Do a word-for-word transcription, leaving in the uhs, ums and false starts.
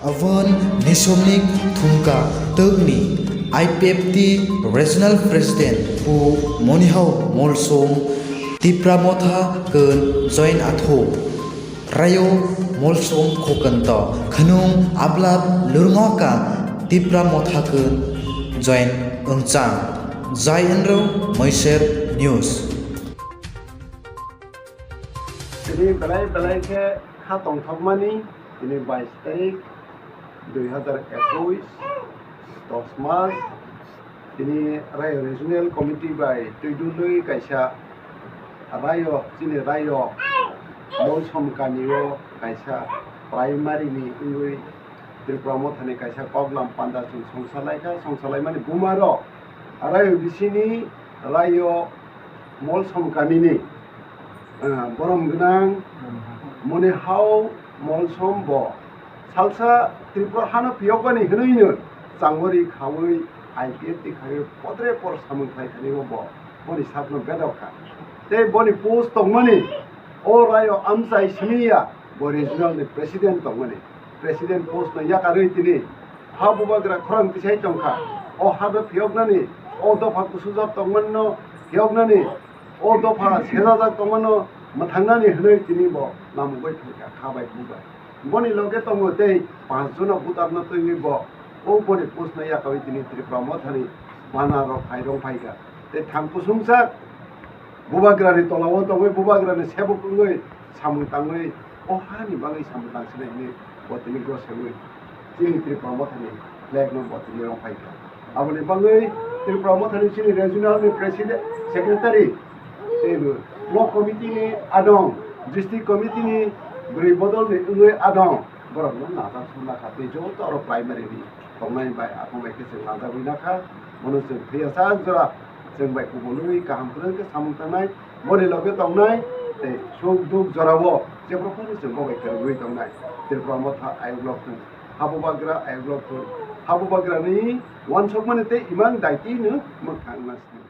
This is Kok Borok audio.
Aboni nisomnik thumka twkni I P F T Regional President Pu Monihao Molsom Tipra Motha kun join athu. Rayo Molsom khokanto khanung ablap lurngokam Tipra Motha kun join wngchang. Jai Enro Moiser News. Tini belai belai khe kha tongthokmani, tini bais tarik dui hazar ekush, dos mas, tini Rayo Regional Committee bai twidulwi kaisa Rayo, chini Rayo Molsom kamio kaisa primary ni wngwi Tripura Mothani kaisa koklam panda chwng songsa laikha, songsa laimani buma rok Rayo bisini Rayo Molsom kamini, ah, borom gwnang Monihao Molsom bo salsa Tripura hano phiyokbani hwnwi no changori khawi I P F T khawi podre por samung khlai thani bo boni sakno bedok kha. Tei boni post tongmani o Rayo amchai simi ya bo regional ni president tongmani. President post no yakarwi tini ha bubagra khorang tisai tongkha. O ha no phiyoknani, o dopha kusujak tongmani no phiyoknani, o dopha sejajak tongmani no mwthangnani hwnwi tini bo namugwi phaikha kha bai bubai. Boni loge tongo tei panch jona voter no twiwi bo o boni post no yakarwi tini Tripura Mothani bana rok hai rong phaikha. Tei thang kusungsa bubagrani tolao tongwi bubagrani sebuk wngwi samung tangwi o hani bagwi samung tangsinai hwnwi bo tini gosengwi chini Tripura Mothani flag no bo tini rong phaikha. Aboni bagwi Tripura Mothani chini regional ni president, secretary, tei bo block committee ni adong, district committee ni bwrwi bodol ni wngwi adong, borok no najak sumna kha tei joto oro primary ni tongnai bai, aphang bai khe chwng lanjagwi nakha. Bono chwng thwiya sak jora chwng bai kubolwi kaham kwrwng khe samung tangnai, boni loge tongnai tei suk duk jorao jephru phano chwng bo bai kwrwngwi tongnai. Tripura Motha ayuk lok thung, ha bubagra ayuk lok thung, ha bubagrani uansukmani tei imang daiti no mwkhang ma sini.